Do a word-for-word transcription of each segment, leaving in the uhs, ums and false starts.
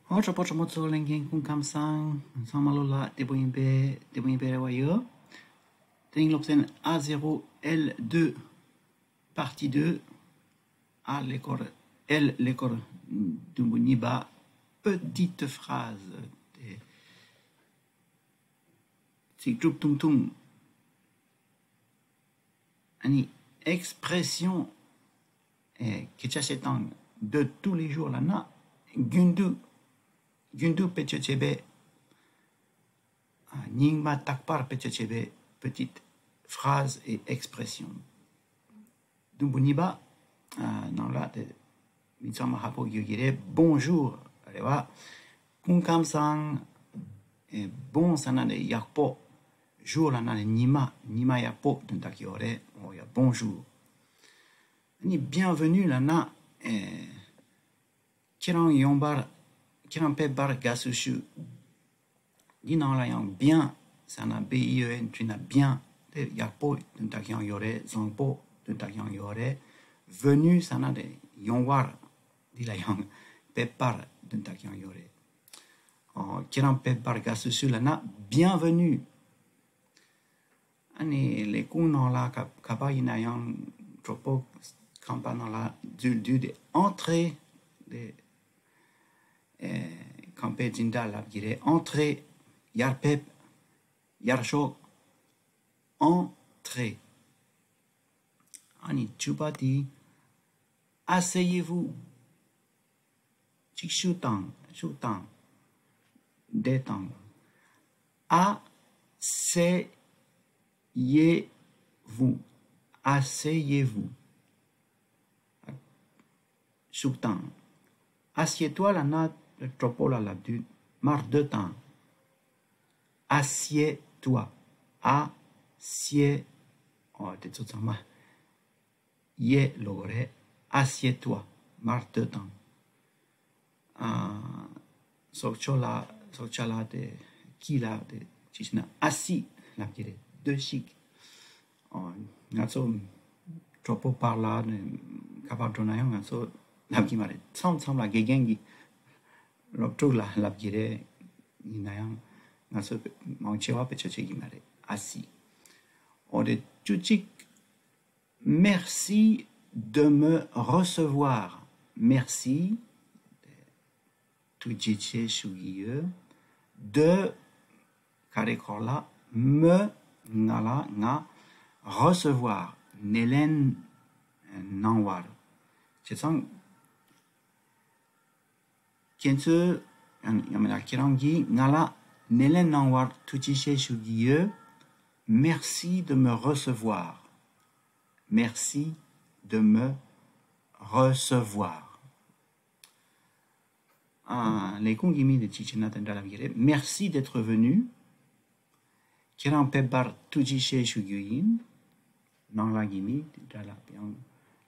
ཨོ་གྲོགས་པོ་གྲོགས་མོ་ཚོ། ལྷན་རྒྱས་སྐུ་ཁམས་བཟང་། ཚང་མ་ལོ་ལ་བདེ་པོ་ཡིན་པས། བདེ་པོ་ཡིན་པའི་རེ་བ་ཡོད། དེ་རིང་སློབ་ཚན་ཨ་zéro L deux partie deux, ཨ་ཀླད་ཀོར། L ཀླད་ཀོར་བདུན་པོ་གཉིས་པ། Petite phrase. དེ་ཚིག་གྲུབ་ཐུང་ཐུང་། ཨ་ནི་expression, ཨེ་སྐད་ཆ་བཤད་སྟངས་de tous les jours ལབ་ན། རྒྱུན་དུ་རྒྱུན་དུ་བེད་སྤྱོད་བྱེད་པའི། ཨ་རྙིང་མ་རྟག་པར་བེད་སྤྱོད་བྱེད་པའི་petite phrase et expression. བདུན་པོ་གཉིས་པ། ཨ་ནང་ལ་དེ་མི་ཚང་མ་ཧ་གོ་ཡོད་ཀྱི་རེད། Bonjour རེད་བ། སྐུ་ཁམས་བཟང་། ཨེ་bon ཟེར་ན་ནི་ཡག་པོ། Jour ལབ་ན་ནི་ཉི་མ། ཉི་མ་ཡག་པོ་དོན་དག་ཡོད་རེད། འོ་ཡ། Bonjour. ཨ་ནི་bienvenue ལབ་ན། ཨེ་ཁྱེད་རང་ཡོང་བར། ཁྱེད་རང་ཕེབས་པར་དགའ་བསུ་ཞུ། འདི་ནང་ལ་ཡང་bien ཟེར་ན། B I E N བྲིས་ན་bien དེ་ཡག་པོ་དོན་དག་ཀྱང་ཡོད་རེད། བཟང་པོ་དོན་དག་ཀྱང་ཡོད་རེད། Venue ཟེར་ན་དེ་ཡོང་བར། འདི་ལ་ཡང་ཕེབས་པར་དོན་དག་ཀྱང་ཡོད་རེད། ཨོ་ཁྱེད་རང་ཕེབས་པར་དགའ་བསུ་ཞུ་ལབ་ན། Bienvenue. ཨ་ནི་ལས་ཁུངས་ནང་ལ་ག་ག་པར་ཡིན་ན་ཡང་། གྲོགས་པོ་ཁང་པ་ནང་ལ་འཛུལ་དུས་དེ་entrez དེ། ཨེ་ཁང་པའི་འཛིན་གྲྭ་ལབ་ཀྱི་རེད། Entrez. ཡར་ཕེབས། ཡར་ཤོག Entrez. ཨ་ནི་བཅུ་པ་དེ། Asseyez-vous. གཅིག་བཞུགས་དང་། བཞུགས་དང་། བསྡད་དང་། Asseyez-vous. Asseyez-vous. བཞུགས་དང་། Assieds-toi ལབ་ན་གྲོགས་པོ་ལ་ལབ་དུས་མར་སྡོད་དང་། Assieds-toi. Assieds. ཨོ་དེ་ཚོ་ཚང་མ་ཡེ་ལོ་གོ་རེད། Assieds-toi. མར་སྡོད་དང་། ཨ་སྲོག་ཆགས་ལ། སྲོག་ཆགས་ལ་དེ། ཀི་ལ་དེ་ཅི་ཞིག་ན་assis ལབ་ཀྱི་རེད། སྡོད་ཤིག་ཨོ་ང་ཚོ་གྲོགས་པོ་བར་ལ་ནས་ག་པར་འགྲོ་ན་ཡང་ང་ཚོ་ལབ་ཀྱི་མ་རེད། མཚམས་མཚམས་ལ་དགེ་རྒན་གྱིས་སློབ་ཕྲུག་ལ་ལབ་ཀྱི་རེད། ཡིན་ན་ཡང་ང་ཚོ་མང་ཆེ་བ་བེད་སྤྱོད་བྱེད་ཀྱི་མ་རེད། Assis. ཨོ་དེ་བཅུ་གཅིག Merci de me recevoir. Merci. ཐུགས་རྗེ་ཆེ་ཞུ་གི་ཡོད། De ག་རེ་གོ་ལ། Me ང་ལ། ང་། Recevoir སྣེ་ལེན་གནང་བར། བྱས་ཙང་། ཁྱེད་ཚོས། ཡང་ཡང་མིན་ན་ཁྱེད་རང་གིས་ང་ལ་སྣེ་ལེན་གནང་བར་ཐུགས་རྗེ་ཆེ་ཞུ་གི་ཡོད། Merci de me recevoir. Merci de me recevoir. ཨ་ལས་ཁུངས་ཀྱི་མིང་དེ་ཅི་བྱས་ན་དེ་འདྲ་ལབ་ཀྱི་རེད། Merci d'être venu. ཁྱེད་རང་ཕེབས་པར་ཐུགས་རྗེ་ཆེ་ཞུ་རྒྱུ་ཡིན། ནང་ལ་གི་མི་དེ་འདྲ་ལབ་ཡང་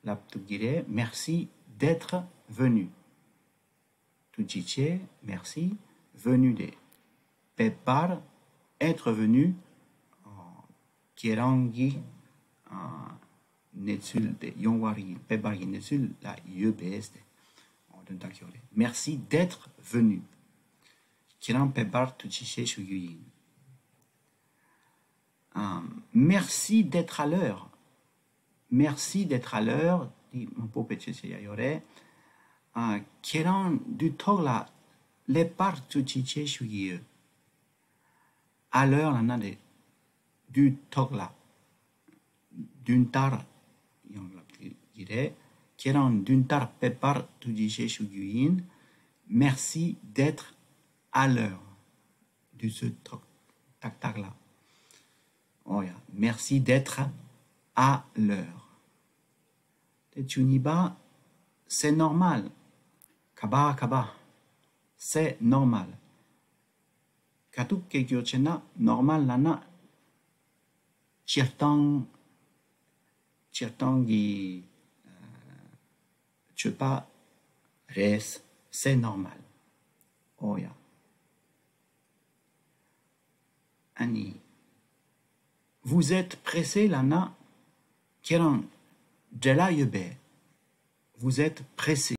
ལབ་ཐུབ་ཀྱི་རེད། Merci d'être venu. ཐུགས་རྗེ་ཆེ། Merci. Venu དེ་ཕེབས་པར། Être venu. ཨ་ཁྱེད་རང་གི་ཨ་གནས་ཚུལ་དེ་ཡོང་བར་གྱི། ཕེབས་པར་གྱི་གནས་ཚུལ་ལ་ཡོད་པས་ཏེ། ཨོ་དོན་དག་ཡོད་རེད། Merci d'être venu. ཁྱེད་རང་ཕེབས་པར་ཐུགས་རྗེ་ཆེ་ཞུ་རྒྱུ་ཡིན། ཨ། Merci d'être à l'heure. Merci d'être à l'heure. འདི་མང་པོ་བེད་སྤྱོད་བྱེད་ཡ་ཡོད་རེད། ཨ། ཁྱེད་རང་དུས་ཐོག་ལ་སླེབས་པར་ཐུགས་རྗེ་ཆེ་ཞུ་གི་ཡོད། À l'heure ལབ་ན་རེད། དུས་ཐོག་ལ། བདུན་ལྟར་ཡང་ལབ་ཀྱི་རེད། ཁྱེད་རང་བདུན་ལྟར་ཕེབས་པར་ཐུགས་རྗེ་ཆེ་ཞུ་རྒྱུ་ཡིན། Merci d'être à l'heure. དུས་ཚོད་ཐོག་ཏག་ཏག་ལ། ཨོ་ཡ། Merci d'être à l'heure. དེ་བཅུ་གཉིས་པ། C'est normal. ག་པ་ག་པ། C'est normal. ག་དུས་སྐད་སྒྱུར་བྱས་ན་normal ལབ་ན། སྤྱིར་བཏང་། སྤྱིར་བཏང་གི་ཨ་སྤྱོད་པ་རེད། C'est normal. ཨོ་ཡ། ཨ་ནི། Vous êtes pressé ལབ་ན། ཁྱེད་རང་བྲེལ་བ་ཡོད་པས། Vous êtes pressé.